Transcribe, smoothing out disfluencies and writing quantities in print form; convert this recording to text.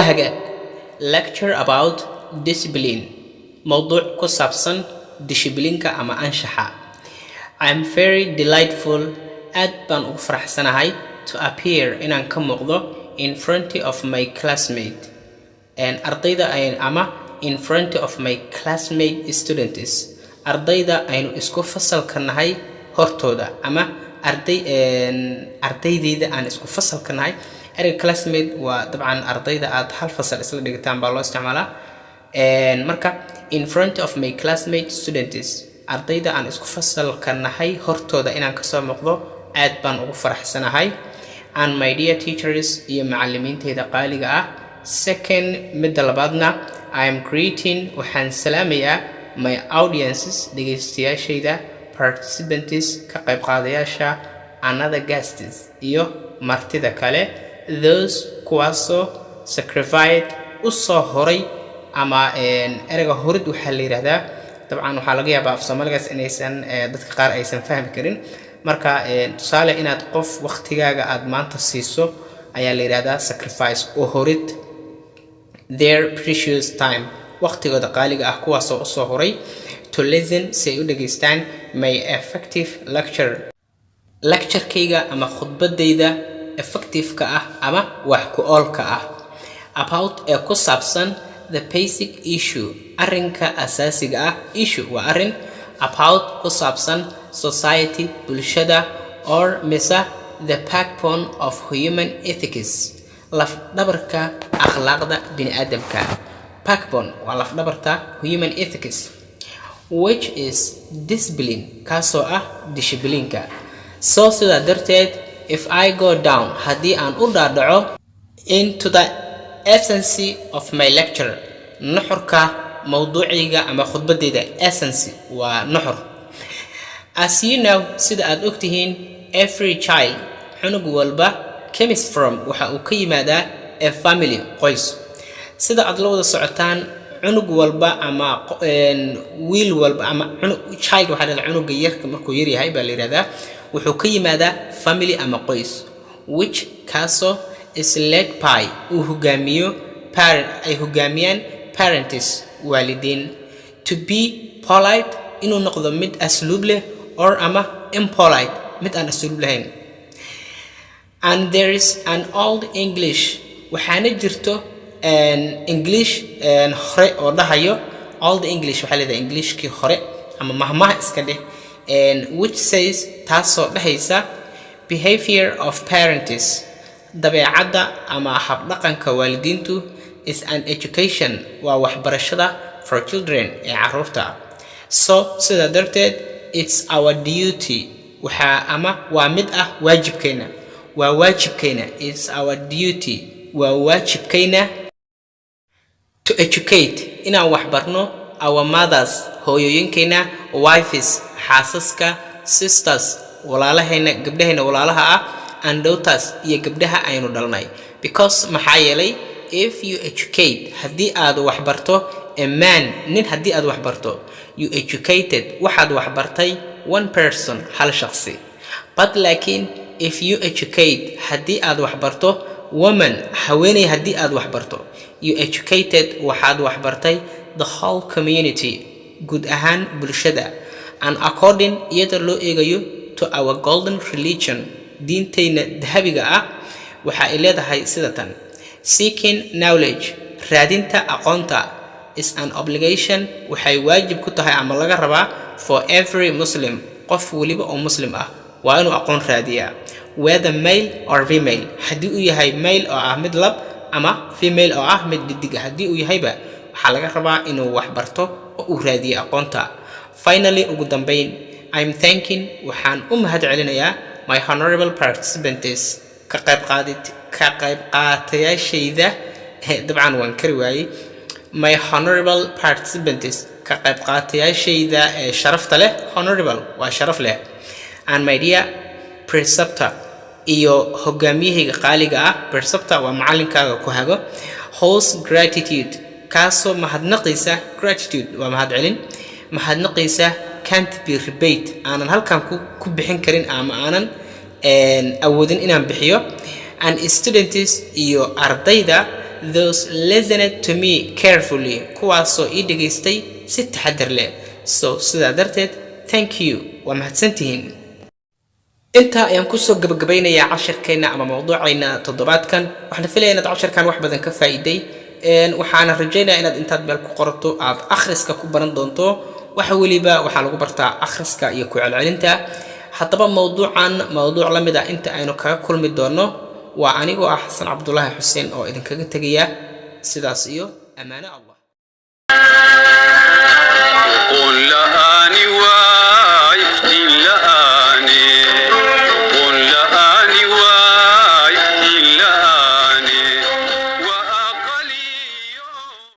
Hagaag, lecture about discipline, mowduuc ku saabsan disciplineka ama anshaxa. I'm very delightful, aad baan ugu faraxsanahay, to appear, inaan ka muuqdo, in front of my classmate, ardayda ama in front of my classmate students, ardayda aynu isku fasalka nahay hortooda ama arday ardaydeyda aan isku fasalka nahay. Ereyga classmate waa dabcan ardayda aad hal fasal isla dhigataan baa loo isticmaalaa. Marka in front of my classmate students, ardayda aan isku fasalka nahay hortooda inaan kasoo muuqdo aad baan ugu faraxsanahay, and my dear teachers, iyo macalimiinteyda qaaliga ah. Second, midda labaadna, I am greeting, waxaan salaamayaa, my audiences, dhegaystayaashayda, participants, ka qayb qaadayaasha, another guests, iyo martida kale, those, kuwaasoo, sacrificed, u soo horay ama ereyga horid waxaa la yidhaahdaa, dabcan waxaa laga yaabaa af Soomaaligaas inaysan dadka qaar aysan fahmi karin. Marka tusaale, inaad qof waqtigaaga aad maanta siiso ayaa la yidhahdaa sacrifice, u horid, their precious time, waqtigooda qaaliga ah, kuwaasoo usoo horay, to listen, si ay u dhageystaan, my effective lecture, lecturekayga ama khudbadayda effectiveka ah ama wax ku oolka ah, about, ee ku saabsan, the basic issue, arrinka asaasiga ah. Issue waa arrin, about, ku saabsan, society, bulshada, or mise the backbone of human ethics, lafdhabarka akhlaaqda bini'aadamka. Backbone waa lafdhabarta human ethics, which is discipline, kaasoo ah disciplineka. So, sidaa darteed, if I go down, haddii aan u dhaadhaco, into the essence of my lecture, nuxurka mowduucayga ama khudbadayda. Essence waa nuxur. As you know, sida aad ogtihiin, every child, cunug walba, comes from, waxa uu ka yimaadaa, a family, qoys. Sida aad la wada socotaan, cunug walba ama wiil walba ama child waxaa la cunuga yarka markuu yaryahay baa la yihahdaa, wuxuu ka yimaadaa family ama qoys, which, kaasoo, is led by, uu hogaamiyo, parent, ay hogaamiyaan, parents, waalidiin, to be polite, inuu noqdo mid asluub leh, or ama impolite, mid aan asluub lahayn. And there is an old English, waxaana jirto English hore oo dhahayo. Old English waxaa leedahay Englishkii hore ama mahmaha iska dheh, which says, taasoo dhahaysa, behavior of parents, dabeecadda ama habdhaqanka waalidiintu, is an education, waa waxbarashada, for children, ee caruurta. So, sidaa darteed, it's our duty, waxaa ama waa mid ah waajibkeena, waa waajibkeena, it's our duty, waa waajibkayna, to educate, inaan waxbarno, our mothers, hooyooyinkayna, wives, xaasaska, sisters, walaalahayna, gabdhahayna walaalaha ah, and daughters, iyo gabdhaha aynu dhalnay, because, maxaa yeelay, if you educate, haddii aad waxbarto, a man, nin haddii aad waxbarto, you educated, waxaad waxbartay, one person, hal shaqsi. But, laakiin, if you educate, haddii aad waxbarto, woman, haweeney haddii aad waxbarto, you educated, waxaad waxbartay, the whole community, guud ahaan bulshada. And according, iyadoo loo eegayo, to our golden religion, diintayna dahabiga ah, waxa ay leedahay sida tan: seeking knowledge, raadinta aqoonta, is an obligation, waxay waajib ku tahay ama laga rabaa, for every Muslim, qof weliba oo Muslim ah waa inuu aqoon raadiyaa, whether male or female, haddii uu yahay male oo ah mid lab ama female oo ah mid dhidig ah, haddii uu yahayba waxaa laga rabaa inuu wax barto oo uu raadiyo aqoonta. Finally, ugu dambeyn, I'm thanking, waxaan u mahad celinayaa, my honorable participants, ka qayb qaatayaashayda. Dabcan waan kari waayey. My honorable participants, ka qayb qaatayaashayda ee sharafta leh. Honorable waa sharaf leh. And my dear preceptor, iyo hogaamiyahayga qaaliga ah. Preceptor waa macalinkaaga ku hago. Whose gratitude, kaasoo mahadnaqiisa, gratitude waa mahadcelin, mahadnaqiisa, can't be repaid, aanan halkan ku bixin karin ama aanan awoodin inaan bixiyo, and students, iyo ardayda. Those listened to me carefully, kuwaasoo ii dhegaystay si taxadar leh. So sidaa darteed, thank you, waa mahadsantihiin. Intaa ayaan kusoo gabagabaynayaa cashirkeenna ama mawduucayna toddobaadkan. Waxaan filaya inaad cashirkan wax badan ka faa'iiday. Waxaana rajaynayaa inaad intaad meel ku qorato aad akhriska ku baran doonto. Waxa weliba waxaa lagu bartaa akhriska iyo ku celcelinta. Haddaba mawduucan mawduuc la mid ah inta aynu kaga kulmi doonno, waa anigoo ah Xasan Cabdulaahi Xuseen oo idinkaga tegaya sidaas iyo ammaano Allah. قل لها.